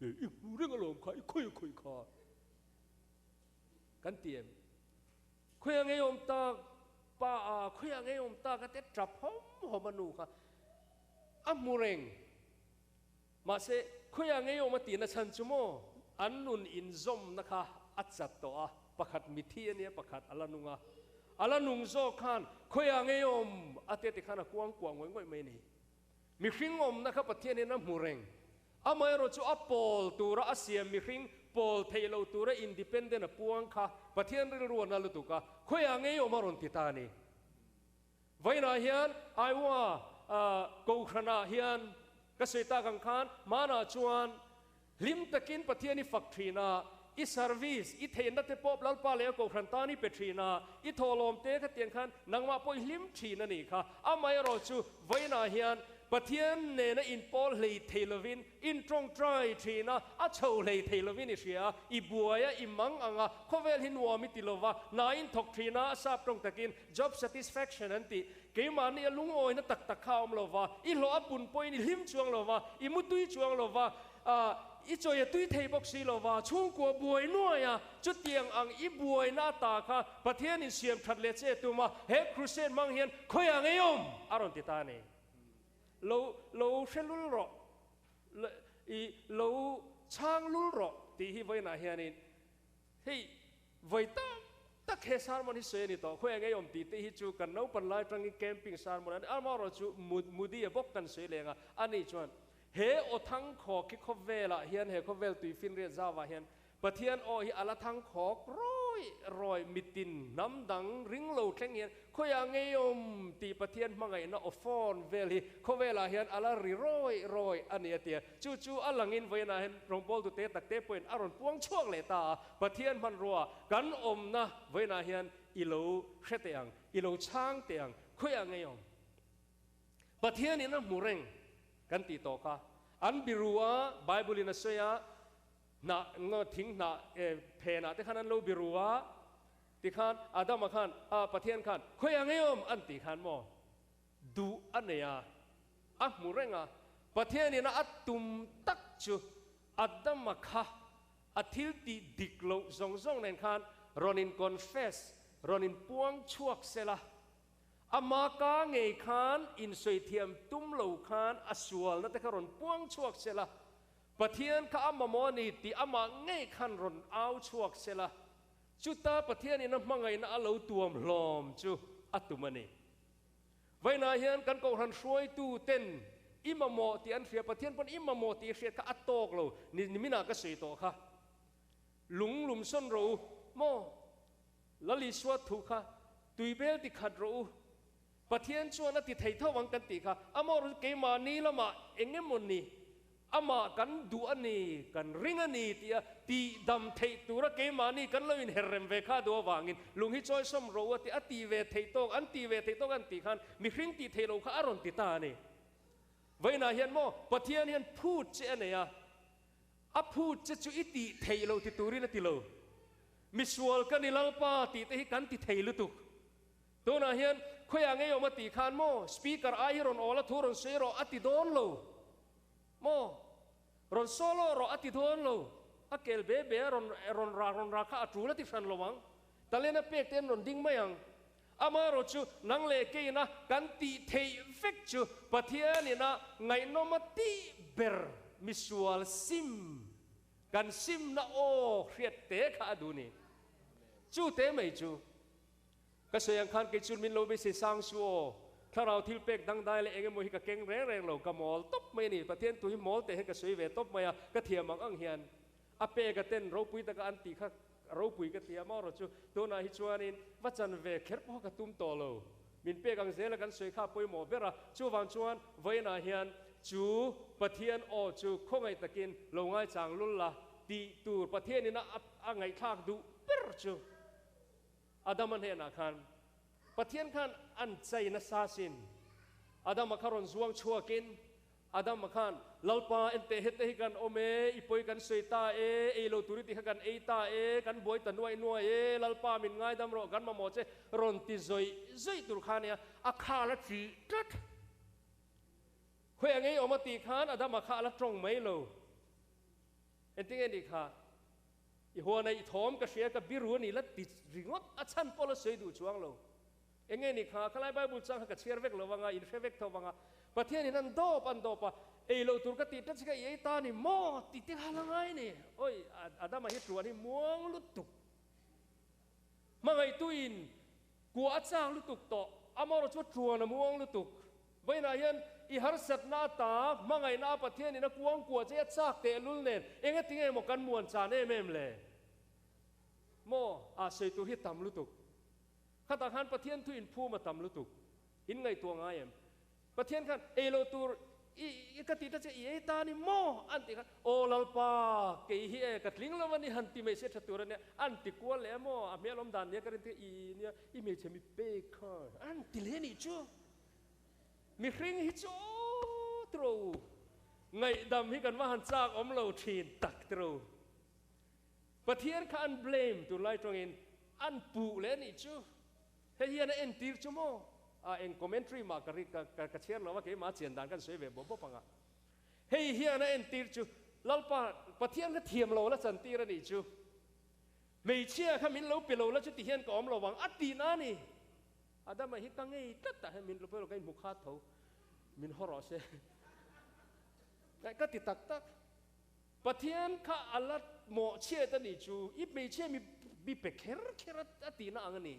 [SPEAKER 1] E, i hmu reng alawm kha, i khawi khawi kha kan ti em? Khawiah ngei awm tak pa a, khawiah ngei awm tak a tia tap hawm hawm a nu kha. A hmu reng. Mahse, khawiah ngei awm a tihna chhan chu maw? An nun inzawmna kha a chat tawh a, pakhat mithi a nia, pakhat a la nung a. A la nung zawk khan khawiah ngei awm a tia tikhan a kuang kuah ngawih ngawih mai a ni. Mihring awmna kha Pathian hian a hmu reng. Amaherawh chu a pawl tura a siam mihring pawl theih loh tura independent a puang kha Pathian rilru a na lutuk a, khawiah ngei awm a rawn ti ta a ni. Vawiinah hian Iowa Kohhranah hian ka sawi tak ang khan hmanah chuan hlim takin Pathian i fak thin a, i service, i theihna te pawh Lalpa leh a Kohhran tan i pe thin a, i thawhlawm te khatiang khan nangmah pawh i hlim thin a nih kha. Amaherawh chu vawiinah hian Pathian nena inpawl hlei thei lovin In tawngtai thin a, a chho hlei thei lovin i hria a, i buai a, i mang ang a, khawvel hi nuam i ti lova, hna in thawk thin a, a sap tawng takin job satisfaction an tih, keimahni a lungawina tak tak kha a awm lova, i hlawh a pun pawhin i hlim chuang lova, i mutui chuang lova, i chawi a tui thei bawk si lova, chhungkua buai nuai a, chutiang ang i buaina ata kha Pathian in siam that leh che tum a, he crusade hmang hian khawiah ngei awm a rawn ti ta a ni. Lo lo hre lul rawh, i lo chhang lul rawh tih hi vawiinah hianin hei vawi tam tak he sermon hi sawi a ni tawh. Khawiah ngei awm tih te hi chu kan naupan lai atangin camping sermon a ni. Amaherawh chu Mudi a bawk kan sawi leng a, ani chuan he aw thangkhawk hi khawvelah hian he khawvel tuifinriat zauvah hian Pathian aw hi a la thang khawk rawi rawi mitin hnam dang ring lo thleng hian khawiah ngei awm tih Pathian hmangaihna aw phone vel hi khawvelah hian a la ri rawi rawi a ni a ti a. Chu chu a langin vawiinah hian rawngbawltu te tak te pawhin a rawn puang chhuak leh ta a. Pathian hmanrua kan awmna vawiinah hian i lo hre teh ang, i lo chhang teh ang, khawiah ngei awm? Pathianin a hmu reng kan tih tawh kha. An biru a, Bible-in a sawi a, Hnah ngaw thing hnah phenah te khan an lo biru a, tikhan Adama khan a Pathian khan khawiah ngei awm an tih khan maw duh a nei a, a hmu reng a, Pathianin a tum tak chu Adama kha a thil tih dik loh zawng zawng nen khan rawn in confess, rawn in puang chhuak sela, ama ka ngei khan insawi thiam tum lo khan a sualna te kha rawn puang chhuak sela, Pathian kha a mamawh a ni tih amah ngei khan rawn au chhuak se la, chuta Pathianin a hmangaihna a lo tuam hlawm chu a tum a ni. Vawiinah hian kan kohhran hruaitu ten i mamawh tih an hria, Pathian pawn i mamawh tih i hriat kha a tawk lo, ni niminah ka sawi tawh kha. Lung lum sawn rawh u, maw? Lal Isua thu kha tuibel ti khat rawh u. Pathian chuan a ti thei tho ang kan tih kha, amawh keimahni lamah eng emaw ni, amah kan duh a ni, kan ring a ni tia tihdam theih tura keimahni kan lo inher rem ve kha duh avangin lung hi chawi sawm rawh u a ti, a ti ve theih tawk, an ti ve theih tawk an tih khan mihring tih theih loh kha a rawn ti ta a ni. Vawiinah hian maw Pathian hian phut che a nei a, a phut che chu i tih theih loh ti turin a ti lo. Misual ka ni Lalpa tih te hi kan ti thei lutuk. Tunah hian khawiah ngei awm a tih khan maw speaker ai hi rawn awl a thu rawn sawi rawh a ti dawn lo maw? Rawn solo rawh a ti dawn lo. A kel be be a rawn rawn ra rawn ra kha a tul a ti hran lo ang. Talent a pek te an rawn ding mai ang. Amaherawh chu nang leh keina kan tih theih vek chu Pathianina ngaihnawm a tih ber misual sim kan simna aw hriat te kha a duh ni. Chu te mai chu. Ka sawi ang khan kei chuan min lo beisei sang su aw. Thlarau thil pek dangdai leh eng emaw hi ka keng reng reng lo, ka mawl tawp mai a ni. Pathian tu hi mawl teh hian ka sawi ve tawp mai a, ka thiam ang ang hian. A pek a ten ropui taka an tih kha ropui ka ti a, amaherawh chu tunah hi chuanin va chan ve kher pawh ka tum tawh lo. Min pek ang zela kan sawi kha a pawimawh ber a, chuvang chuan vawiinah hian chu Pathian aw chu khawngaih takin lo ngaichang lul la tih tur Pathianin a ngaihthlak duh ber chu Adama hnenah khan Pathian khan an chai nasa sin. Adama kha rawn zuang chhuakin Adama khan, Lalpa, enteh hete hi kan awm e, i pawi kan sawi ta e, ei lo tur i ti kha kan ei ta e, kan buai ta nuai nuai e, Lalpa min ngaidam rawh, kan mamawh che, rawn ti zawih zawih tur kha nia, a khal a chih tlat. Khawi a ngei awm a tih khan Adama kha a la tawng mai lo. Engtinge nih kha? I huana i thawm ka hria, ka biru a ni la ti ringawt, a chhan pawh la sawi duh chuang lo. Enge ni kha, khalai Bible chang kha ka chhiar vek lo vanga, in hre vek tho vanga, Pathianin an dawp an dawp a, ei loh tur ka tih tlat che kha i ei ta ni maw tih te kha la ngai ni. Oi, Adama hi tuan hi muang lutuk. Hmangaihtuin kua a chak lutuk tawh, amaherawh chu tuan a muang lutuk. Vawiinah hian i harsatna ata hmangaihna a Pathianin a kuang kua che a chak tehlul nen engatinge maw kan muan chan em em le? Maw? A sawi tur hi tam lutuk. Khatah khan Pathian thu inphum a tam lutuk. In ngaihtuah ngai em? Pathian khan ei lo tur i ka tih ta che i ei ta ni maw? An tih khan, Aw Lalpa, kei hi e ka tling lo a ni han ti mai se tha tur a nia. An ti kual leh a maw? A hmel awm dan nia ka rin te i nia i hmeichhe mi pek khan an ti leh nih chu. Mihring hi chu tiro ngaihdam hi kan va han chak awm lo thin tak tiro. Pathian kha an blame tunlai tawngin an puh leh anih chu. Hei hian a entir chu maw? A eng commentary mah ka ka ka chhiar lo a, keimah chian dan kan sawi ve bawp bawp ang a. Hei hian a entir chu Lalpa Pathian kha thiam lo la chantir anih chu. Hmeichhia kha min lo pe lo la chuti hian ka awm lo vang a tihna a ni. Adama hi ka ngei tlat tah hian min lo pe lo ka inhmu khat tho min haw rawh se. Ka ti tak tak. Pathian kha a la mawhchhiat a nih chu, i hmeichhia mi mi pe kher kher a tihna ang a ni.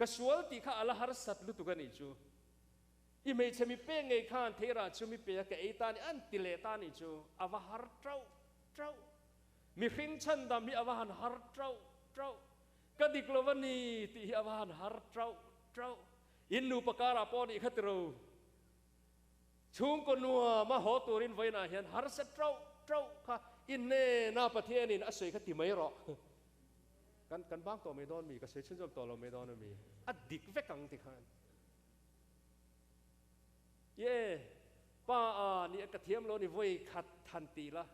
[SPEAKER 1] Ka sual tih kha a la harsat lutuk a nih chu. I hmeichhe mi pek ngei khan theirah chu mi pe a ka ei ta a ni, an ti leh ta a nih chu. A va har tauh tauh. Mihring chhandam hi a va han har tauh tauh. Ka dik lo a ni tih hi a va han har tauh tauh. In nupa karah pawh a nih kha tiro. Chhungkaw nuam a haw turin vawiinah hian harsa tauh tauh kha i hnena Pathianin a sawi kha ti mai rawh. Kan kan bang tawh mai dawn mi? Ka sawi chhunzawm tawh lo mai dawn ami? A dik vek ang ti khan. Ye, pa a ni a ka thiam lo ni vawi khat han ti la.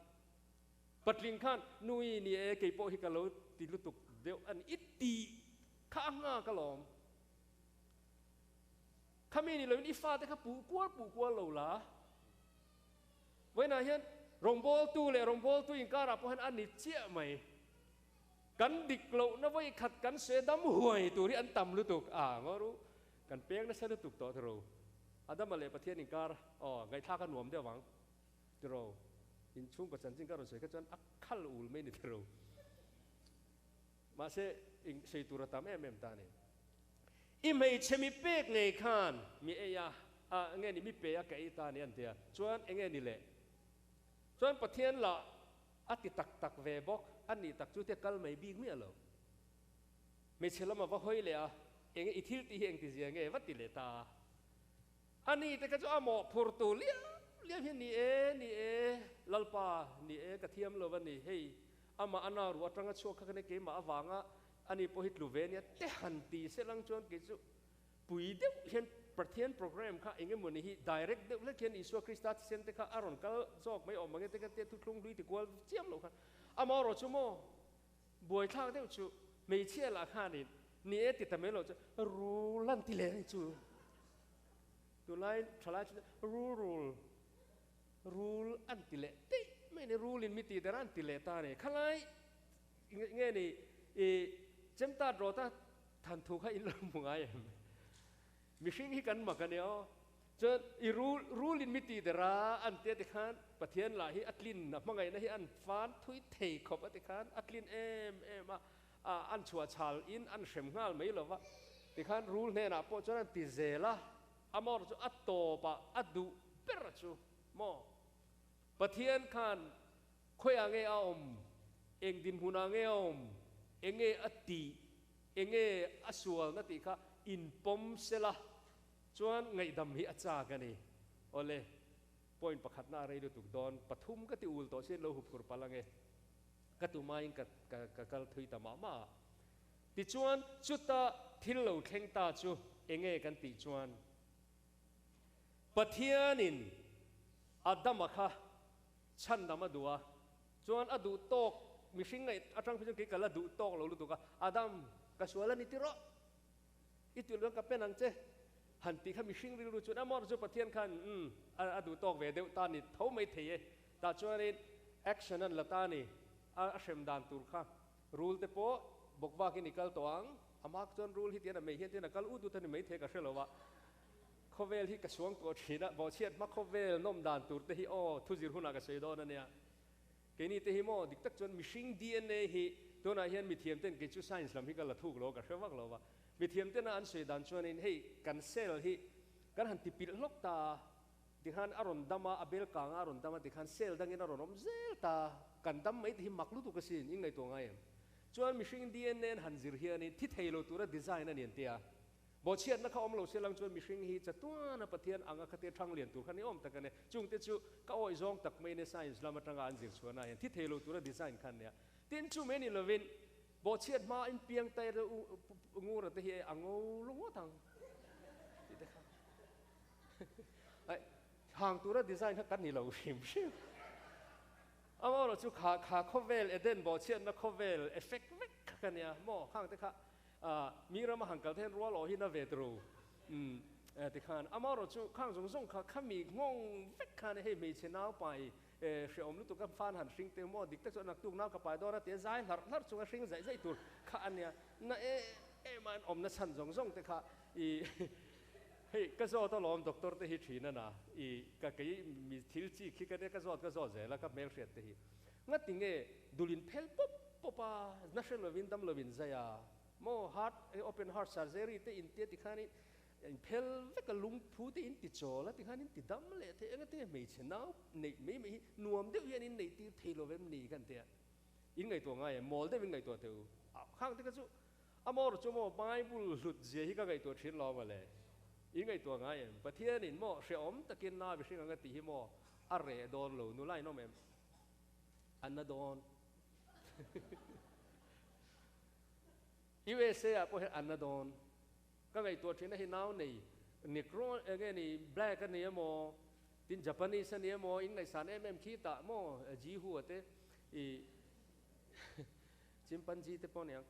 [SPEAKER 1] Patling khan nui ni e kei pawh hi ka lo ti lutuk deuh a ni. I tih kha a nghak alawm. Khami ni loin i fate kha puh kual puh kual lo la. Vawiinah hian rawngbawltu leh rawngbawltu inkarah pawh hian a ni chiah mai. Kan dik lohna vawi khat kan se dam huai tur hi an tam lutuk a ngaw ru. Kan peng nasa lutuk tawh tiro. Adama leh Pathian inkar aw ngaihthlak a nuam deuh ang tiro. Inchhungkaw chanchin ka rawn sawi kha chuan a khal ul mai ni tiro. Mahse eng sawi tur a tam em em ta ni. I hmeichhe mi pek ngei khan mi ei a, a nge ni mi pe a ka ei ta ni an ti a, chuan enge ni le? Chuan Pathian lah a ti tak tak ve bawk, a nih tak chu tia kal mai bik miah lo. Hmeichhe lam a va hawi leh a, enge i thil tih hi engti zia nge va ti leh ta a. A ni te kha chu a mawhphur tu liam liam hi ni e, ni e, Lalpa, ni e, ka thiam lo a ni, hei amah a nau ruah atanga chhuak kha ka ni keimah avanga ani pawh hi tlu ve ania te han ti se lang chuan kei chu pui deuh hian Pathian program kha eng emaw ni hi direct deuh hlek hian Isua Krista thisen te kha a rawn kal zawk mai awm ang e te kha te thuthlung hlui ti kual chiam loh khan amaherawh chu maw buaithlak deuh chu hmeichhia lah khanin ni e ti ta mai loh chu rul an ti leh ani chu tunlai thalai chu rul rul an ti leh daih mai a ni rul in mi tih der an ti leh ta a ni khalai nge ni i chemtat rawta than thu kha in lo hmu ngai em mihring hi kan mak a nia aw chuan i rul rul in mi tih der a an tia tikhan Pathian lah hi a tlin a hmangaihna hi an fan thui thei khawp a tikhan a tlin em em a a an chhuah chhal in an hrem nghal mai lova tikhan rul hnenah pawh chuan an ti zel a amawr chu a tawp ah a duh ber chu maw Pathian khan khawiah nge a awm? Eng dinhmunah nge a awm, enge a tih, enge a sualna tih kha inpawm sela chuan ngaihdam hi a chak a ni. Awle, point pakhatna a rei lutuk dawn, pathum ka ti ul tawh sin lo huphur palh ange. Ka tumaiin ka ka kal thui ta mah mah a. Tichuan chuta thil lo thleng ta chu enge kan tih chuan Pathianin Adama kha chhandam a duh a, chuan a duh tawk mihring ngaih atang phei chuan kei ka la duh tawk lo lutuk a, Adam ka sual a ni tirh i tih luan ka pen ang che han tih kha mihring rilru chuan amawr chu Pathian khan umm a duh tawk ve deuh ta ni tho mai thei e, tah chuanin action an la ta a ni, a hrem dan tur kha rul te pawh bawk vakin i kal tawh ang, amah chuan rul hi tian a mei hian tian a kal ut ut a ni mai thei ka hre lo a. Khawvel hi ka suang tawh thin a, bawhchhiat hma khawvel nawm dan tur te hi aw thuzir hunah ka sawi dawn a nia. Keini te hi maw dik tak chuan mihring dna hi tunah hian mithiam ten kei chu science lam hi ka la thuk lo ka hre vak lo va, mithiam tena an sawi dan chuanin hei kan cell hi kan han tipilh hlawk ta a, tikhan a rawn dam a, a bel kang a a rawn dam a tikhan cell dangin a rawn awm zel ta, kan dam mai te hi mak lutuk asin, in ngaihtuah ngai em? Chuan mihring dna an han zir hianin thi thei lo tura design a ni an tia. Bawhchhiatna kha awm lo se lang chuan mihring hi chatuana Pathian anga khatia thang lian tur kha ni awm tak a nia. Chungte chu ka awih zawng tak mai nia science lam atanga an zir chhuahna hian thi thei lo tura design kha ania. Tin chu mai ni lovin bawhchhiat hma in piang tai reuh ngura te hi a ngo lu ngawt ang tih te kha hang tura design kha kan ni lo hrim hrim. Amaherawhchu kha kha khawvel Eden bawhchhiatna khawvel effect vek kha ka nia maw khang te kha Mi rama han kal then rual awh hi na ve turu umm tikhan amaherawhchu khang zawng zawng kha khami nghawng vek khan hei hmeichhe nau pai hrehawm lutuk a fan han hring te maw dik tak chuan naktuk nau ka pai dawn a tia zai hlarh hlarh chunga hring zaih zaih tur kha a nia na em em a an awmna chhan zawng zawng te kha i hei ka zawt alawm doctor te hi thin a na i ka kei mi thil chi khi ka nia ka zawt ka zawt zel a ka hmelhriat te hi Ngati nge dulin phel pawp pawp a, na hre lovin dam lovin zai a, maw heart open heart surgery te in tia tikhanin in phel vek a lungphu te in ti chawl a tikhan in ti dam leh thei a, ngati nge hmeichhe nau neih mai mai hi nuam deuh hian in neih tir thei lo vem ni kan tia in ngaihtuah ngai em, mawl deuh in ngaihtuah teh u, khang te kha chu a maw chu maw Bible hlut zia hi ka ngaihtuah thin lo mawle, in ngaihtuah ngai em, Pathianin maw hrehawm takin nau mihring anga tih hi maw a reh dawn lo nula in awm em? An na dawn. USA ah pawh hian an na dawn. Ka ngaihtuah thin a hi nau nei Negro enge ni black a ni emaw tin Japanese a ni emaw in ngaihsan em em khi tah maw Jihu a te i chimpanzee te pawh a ni ang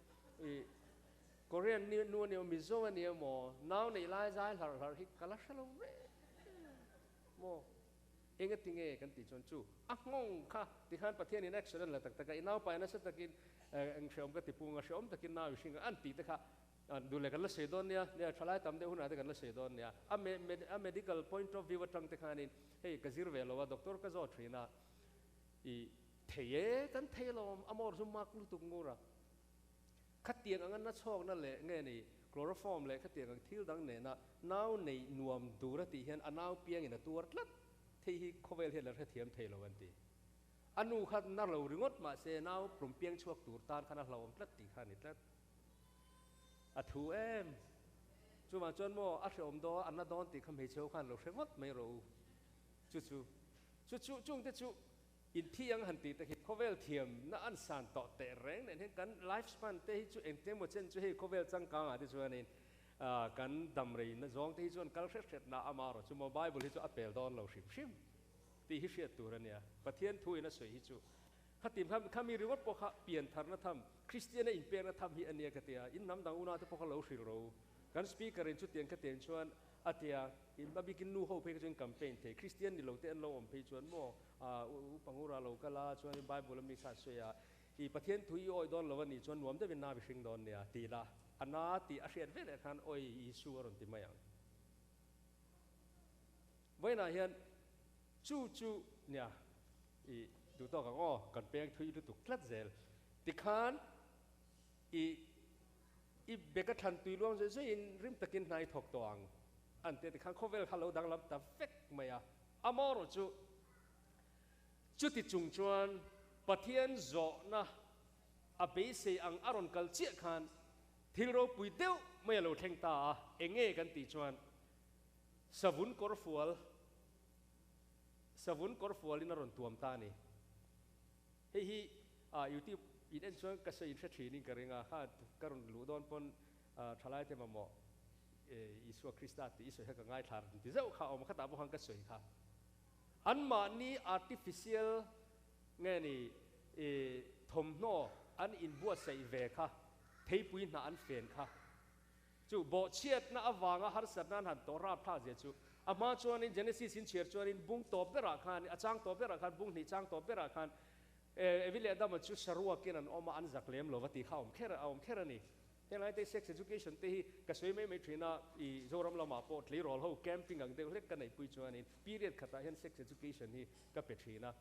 [SPEAKER 1] i Korean ni nu a ni emaw Mizo a ni emaw nau nei lai zai hlarh hlarh hi ka la hre lo reng maw. Engati nge kan tih chuan chu a nghawng kha tikhan Pathianin action an la tak tak a, i naupai nasa takin eng hreawm ka ti pung a, hreawm takin nau i hring a, an tih te kha duh leh kan la sawi dawn nia, nia thalai tam deuh hunah te kan la sawi dawn nia. A a medical point of view atang te khanin hei ka zir ve lo a, doctor ka zawt thin a, i thei e, kan thei alawm, a mawr chu mak lutuk ngur a. Khatiang anga nachhawkna leh nge ni chloroform leh khatiang ang thil dang nena nau neih nuam tur a tih hian a nau piangin a tuar tlat thei hi khawvel hian la hrethiam thei lo an ti. A nu kha na lo ringawt mahse nau tlum piang chhuak tur tan khan a hlauhawm tlat tih kha a ni tlat. A thu em. Chuvang chuan maw a hrehawm dawn a na dawn tih kha hmeichhe ho khan lo hre ngawt mai rawh u. Chu chu chu chu chungte chu Inthi ang han tih te khi khawvel thiam na an san tawh teh reng nen hian kan life span te hi chu engte emaw chen chu hei khawvel changkang ah te chuanin kan dam rei na zawng te hi chuan kal hret hret na ama erawh chu maw Bible hi chu a pel dawn lo hrim hrim tih hi hriat tur a nia. Pathian thu in a sawi hi chu khatim kha khami ringawt pawh kha pian tharna tham Kristian a inpekna tham hi a nia ka tia in hnam dang unau te pawh kha lo hrilh ro kan speaker in chutiang ka tiang chuan a tia in a bikin nu ho phei kha chuan campaign thei Kristian ni lo te an lo awm phei chuan maw U Pangura lo kal a, chuanin Bible a mi kha a sawi a, I Pathian thu i awi dawn lo a nih chuan nuam deuhin na mihring dawn nia ti la, a na tih a hriat veleh khan awi Isu a rawn ti mai ang. Vawiinah hian chu chu nia i duh tawk ang aw, kan peng thui lutuk tlat zel. Tikhan i i beka thlan tui luang zawih zawihin rim takin hna i thawk tawh ang an ti a, tikhan khawvel kha lo danglam ta vek mai a. Amaherawhchu, chuti chung chuan Pathian zawhna A beisei ang a rawn kal chiah khan thil ropui deuh mai a lo thleng ta a, eng nge kan tih chuan savun kawrfual, savun kawrfualin a rawn tuam ta a ni. Hei hi YouTube in en chuan ka sawi in hre thinin ka ring a, kha ka rawn luh dawn pawn thalaite mamawh Isua Krista tih i sawi kha ka ngaithla rawn ti zeuh kha a awm a, khatah pawh khan ka sawi kha. Anmahni artificial nge ni i thawmhnaw an inbuatsaih ve kha, theipui hnah an fen kha. Chu bawhchhiatna avanga harsatna an han tawh rapthlak zia chu a hma chuanin Genesis in chhiar chuanin bung tawp berah khan, a chang tawp berah khan, bung hnih chang tawp berah khan Evi leh Adama chu saruakin an awm a, an zak lem lo va tih kha a awm kher a awm kher a ni. Helai te sex education te hi ka sawi mai mai thin a, i Zoram lamah pawh tleirawl ho camping ang deuh hlek ka neihpui chuanin period khatah hian sex education hi ka pe thin a.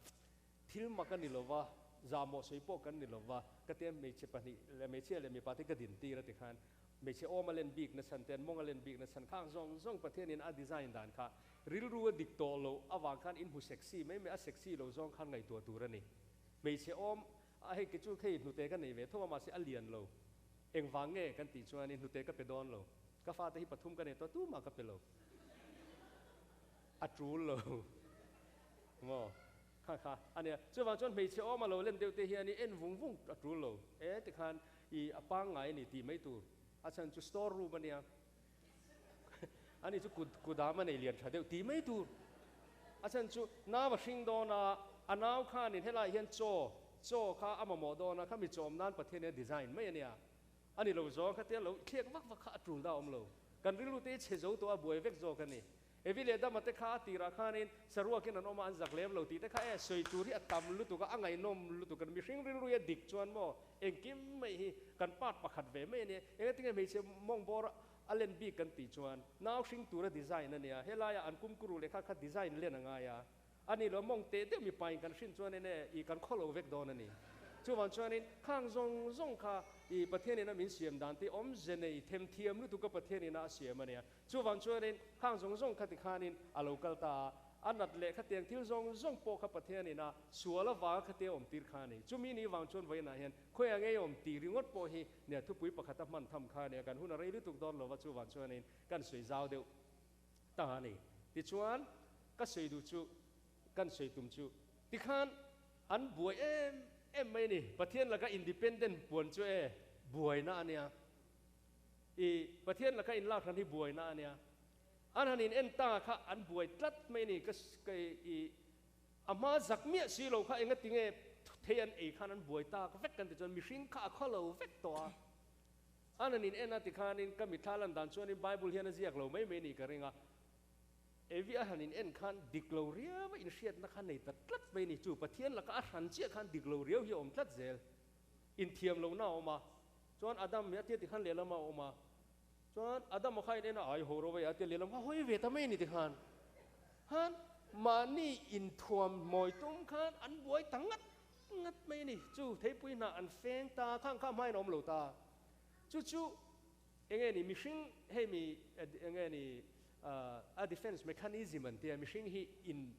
[SPEAKER 1] Thil mak a ni lo va, zahmawh sawi pawh kan ni lo va, ka tia hmeichhe pahnih leh hmeichhia leh mipa te ka din tir a ti khan hmeichhe awm a len bik na chhan te an mawng a len bik na chhan khang zawng zawng Pathianin a design dan kha rilru a dik tawh loh avang khan in hmu sexy mai mai a sexy lo zawng khan ngaihtuah tur a ni. Hmeichhe awm a hei kei chu hei hnute ka nei ve tho a mahse a lian lo. Engvang nge kan tih chuanin hnute ka pe dawn lo. Ka fate hi pathum ka nei tawh tumah ka pe lo. A tul lo maw? Kha kha a nia. Chuvang chuan hmeichhe awm a lo len deuh te hian i en vung vung a tul lo. E tikhan i a pangngai a ni tih mai tur. A chhan chu store room a nia. Ani chu kut kudam a nei lian tha deuh tih mai tur. A chhan chu nau a hring dawn a, a nau khanin helaiah hian chaw, chaw kha a mamawh dawn a, khami chawm nan Pathian hian a design mai a nia. A ni lo zawng kha tia lo thliak vak vak kha a tul da awm lo. Kan rilru te hi chhe zo tawh a buai vek zawk a ni. Evi leh Dama te kha a tirah khanin saruakin an awm a, an zak lem lo tih te kha e sawi tur hi a tam lutuk a, a ngaihnawm lutuk a ni. Mihring rilru hi a dik chuan maw engkim mai hi kan part pakhat ve mai a nia. Engatinge hmeichhe mawng bawr a len bik kan tih chuan nau hring tura design a nia. Helaiah an kumkuru leh kha kha design len a ngai a. A ni lo, mawng teh deuh mipa in kan hrin chuan in e, i kan khaw lo vek dawn a ni. Chuvang chuanin khang zawng zawng kha i Pathian ina min siam dan te awmze nei themthiam lutuk a Pathian ina a siam a nia. Chuvang chuanin khang zawng zawng kha tikhanin a lo kal ta a, a nat leh khatiang thil zawng zawng pawh kha Pathian ina sual avanga khatia awm tir kha a ni. Chumi ni vang chuan vawiinah hian khawiah ngei awm tih ringawt pawh hi nia thupui pakhat a hman tham kha a nia, kan hun a rei lutuk dawn lova chuvang chuanin kan sawi zau deuh ta a ni. Tichuan, ka sawi duh chu, kan sawi tum chu, tikhan an buai em em mai a ni. Pathian laka independent puan chu e, buaina a nia. I Pathian laka inlak hran hi buaina a nia. An han in en ta kha an buai tlat mai a ni. Ka i a hma zak miah si lo kha engatinge thei an ei khan an buai tak vek kan ti chuan mihring kha a khawlo vek tawh a. A nan in en a tikhanin ka mitthla lan dan chuanin Bible hian a ziak lo mai mai ni ka ring a. Evi a han in en khan dik lo riau a inhriatna kha nei ta tlat mai ni. Chu Pathian laka a hran chiah khan dik lo riau hi a awm tlat zel. Inthiam lohna a awm a. Chuan Adam hi a tia tikhan lehlam a awm a. Chuan Adam a kha in en a, ai ho ro vei a tia lehlam kha hawi ve ta mai ni tikhan. Khan mahni inthuam mawi tum khan an buai ta ngat Ngat mai a ni. Chu theipui hnah an feng ta, khang kha hmain a awm lo ta. Chu chu enge ni mihring hei mi enge ni a defense mechanism an tia mihring hi in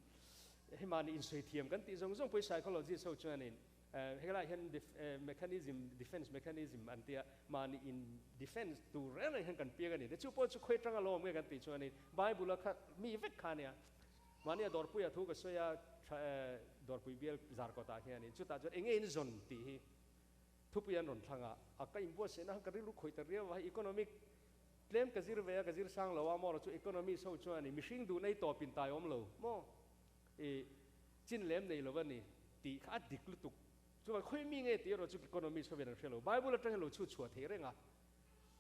[SPEAKER 1] hei mahni insawi thiam kan tih zawng zawng pawh hi psychologist ho chuanin helaiah hian mechanism defense mechanism an tia mahni in defense tur reng reng hian kan piang a ni. Chu pawh chu khawi atanga lo awm nge kan tih chuanin Bible a kha mi vek kha ania. Mahnia dawrpuia thu ka sawi a, tha e, dawrpui bial zar kawtah hianin chutah chuan enge in zawn tih hi thupui an rawn thlang a, a ka inbuatsaihna khan ka rilru khawih ta riau a, hei economic tlem ka zir ve a, ka zir sang lo a, maw chu economist ho chuan i mihring duhna i tawp in tai awm lo maw, i chin lem nei lo a ni tih kha a dik lutuk. Chuan khawi mi nge tih erawh chu economist ho hian an hre lo, Bible atang hian lo chhut chhuah thei reng a.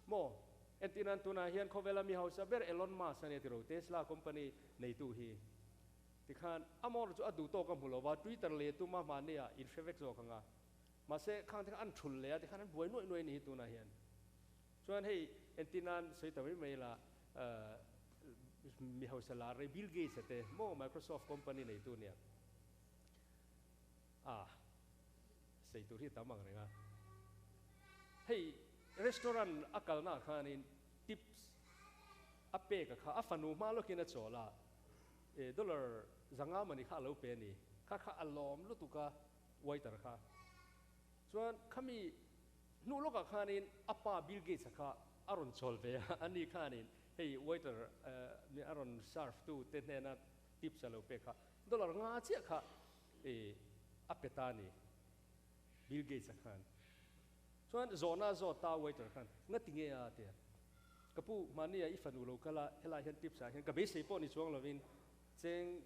[SPEAKER 1] Maw? Entirnan tunah hian khawvela mi hausa ber Elon Musk a nia tiro, Tesla company neitu hi. Tikhan a motor chu a duh tawk a hmu lo va, Twitter leh tum a mahni ah in hre vek zawk ang a. Mahse khang te kha an thul leh a, tikhan an buai nuaih nuaih a ni hi tunah hian. Chuan hei entirnan sawi ta mai mai la, mi hausa lar rei Bill Gates a te maw Microsoft company neitu nia. A sei tur hi tam ang reng a. Hei restaurant a kalna ah khanin tips a pek a kha a fanu hma lawkin a chawl a, e dollar zanga mawni kha a lo pe a ni. Kha kha a lawm lutuk a waiter kha. Chuan khami. Hnu lawkah khanin a pa Bill Gates-a kha a rawn chawl ve a, ani khanin hei waiter a rawn serve tu te hnena tips a lo pek kha dollar nga chiah kha a pe ta a ni Bill Gates-a khan. Chuan zawhna a zawt ta waiter khan, Ngati nge a? tia. Ka pu, mahnia i fanu lo kal a, helaiah hian tips ah hian ka beisei pawh ni chuang lovin cheng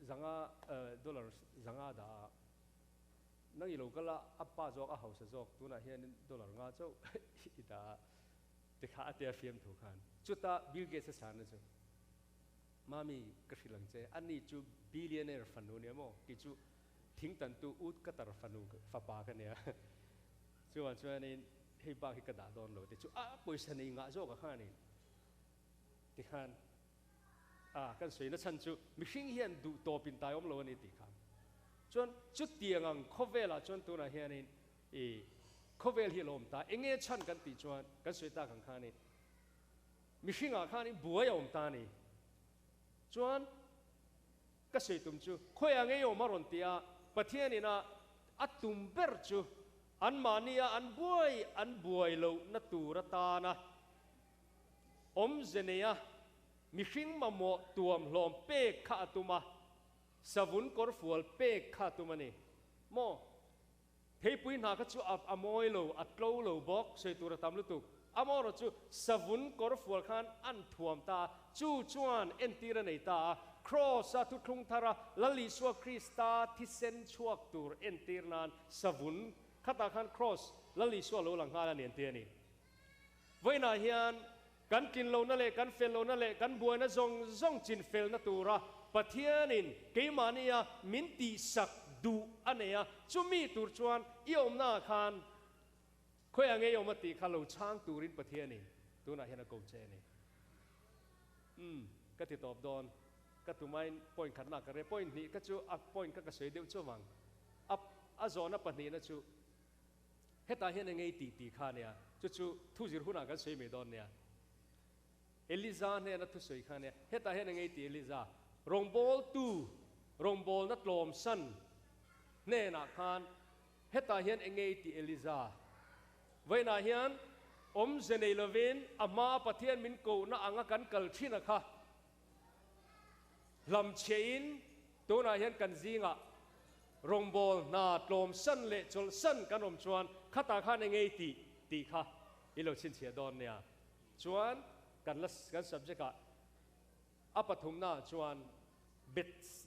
[SPEAKER 1] zanga dollar zanga a dah a, Nang i lo kal a, a pa zawk a hausa zawk, tunah hianin dollar nga chauh i dah a, tikha a tia fiam thu khan. Chuta Bill Gates a chhana chu, Mami, ka hrilh ang che, ani chu billionaire fanu nia maw? Kei chu thing tantu ut ka tar fanu fapa ka nia. Chuvang chuanin hei bak hi ka dah dawn lo te chu a pawisa nei ngah zawk a khanin tikhan A, kan sawi na chhan chu mihring hian duh tawp in tai awm lo a ni tih kha. Chuan chutiang ang khawvelah chuan tunah hianin i khawvel hi a lo awm ta. Enge chhan kan tih chuan kan sawi tak ang khanin mihringah khanin buai a awm ta a ni. Chuan ka sawi tum chu khawiah ngei awm a rawn ti a, Pathianin a a tum ber chu anmahnia an buai an buai lohna tur atana Awmze neia mihring mamawh tuam hlawm pek kha a tum a, savun kawrfual pek kha a tum a ni maw? Theipui hna kha chu a a mawi lo, a tlo lo bawk, sawi tur a tam lutuk. Amaherawh chu savun kawrfual khan an thuam ta a, chu chuan entir a nei ta a, Kraws-a thuthlung thara Lal Isua Krista thisen chhuak tur entir nan savun khatah khan Kraws Lal Isua lo lang nghal a ni an ti a ni. Vawiinah hian kan tlinlohna leh kan fellohna leh kan buaina zawng zawng chinfelna tura Pathianin keimahnia min tihsak duh a nei a, chumi tur chuan i awmnaah khan khawiah ngei awm a tih kha lo chhang turin Pathianin tunah hian a ko che a ni. Umm, ka ti tawp dawn. Ka tumain point khatna ka ria, point hnih kha chu a point kha ka sawi deuh chuam ang. A a zawhna pahnihna chu. Hetah hian eng ngei tih tih kha a nia, chu chu thu zir hunah kan sawi mai dawn nia. Eliza hnena thusawi kha a nia, hetah hian eng ngei tih Eliza, rawngbawltu, rawngbawlna tlawmsan hnenah khan hetah hian eng ngei tih Eliza. Vawiinah hian awmze nei lovin a hmaa Pathian min kohna anga kan kal thin a kha Hlamchhiahin tunah hian kan zingah rawngbâwl hna tlawmsan leh chawlhsan kan awm chuan khatah khan eng ei tih tih kha i lo chhinchhiah dawn nia. Chuan kan la kan subject-ah a pathumnaah chuan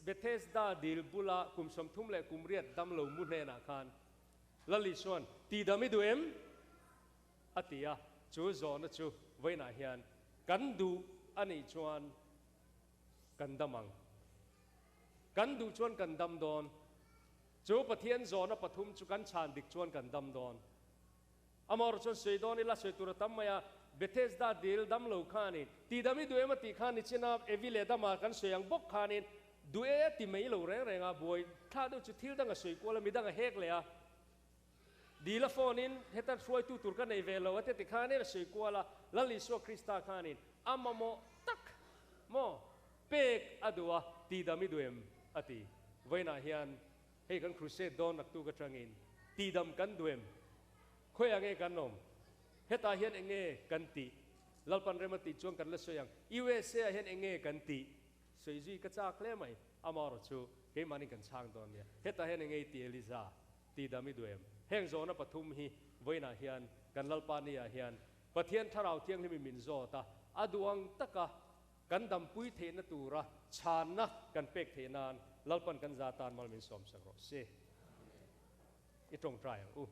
[SPEAKER 1] Bethesda dil bula kum 30 leh kum riat damlo mu hnenah khan Lali chuan tihdam i duh em? A ti a, chu zawhna chu vawiinah hian kan duh a nih chuan kan dam ang. Kan duh chuan kan dam dawn. Chu Pathian zawhna pathum chu kan chhan dik chuan kan dam dawn. Amaherawh chuan sawi dawn ila sawi tur a tam mai a, Bethesda dil dam lo khanin tih dam i duh em a tih khan nichina Evi leh Adama kan sawi ang bawk khanin duh e a ti mai lo reng reng a, buai thla deuh chu thil dang a sawi kual a, midang a hek leh a. Dila phone in heta hruaitu tur ka nei ve lo a ti khanin a sawi kual a, Lal Isua Krista khanin a mamawh tak maw pek a duh a, tihdam i duh em? a ti. Vawiinah hian hei kan crusade dawn naktuk atangin tihdam kan duh em? Khawiah nge kan awm? Hetah hian eng nge kan tih? Lalpan rem a tih chuan kan la sawi ang. USA ah hian eng nge kan tih? Sawi zui ka chak hle mai. Amaherawh chu keimahni kan chhang dawn nia. Hetah hian eng nge i tih Eliza? Tihdam i duh em? Heng zawhna pathum hi vawiinah hian kan Lalpa niah hian Pathian Thlarau Thianghlimin min zawt a, a duh ang taka kan dampui theihna tura chhanna kan pek theih nan Lalpan kan za tan mal min sawmsak rawh se. I tawngtai ang u.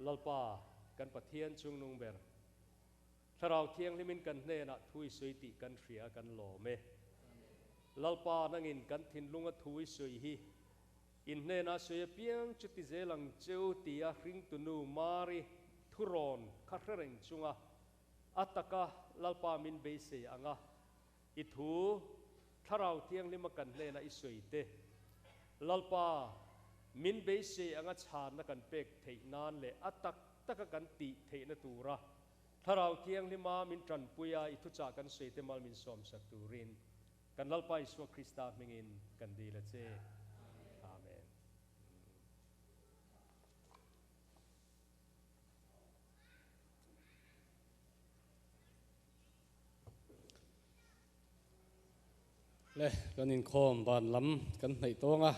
[SPEAKER 1] Lalpa, kan Pathian chungnung ber, Thlarau Thianghlimin kan hnenah thu i sawi tih kan hria a, kan lawm e. Lalpa, nangin kan thinlunga thu i sawi hi in hnenah sawi apiang chu ti zel ang cheu tia hringtunu Mari thurawn kha hre reng chunga a taka Lalpa min beisei ang a, i thu Thlarau Thianghlima kan hnena i sawi te, Lalpa, min beisei anga chhanna kan pek theih nan leh a tak taka kan tih theihna tura Thlarau Thianghlima min tanpui a, i thuchah kan sawi te mal min sawmsak turin kan Lalpa Isua Krista hmingin kan dil a che. Amen.
[SPEAKER 2] Le, kan inkhawm ban lam kan hnaih tawng a.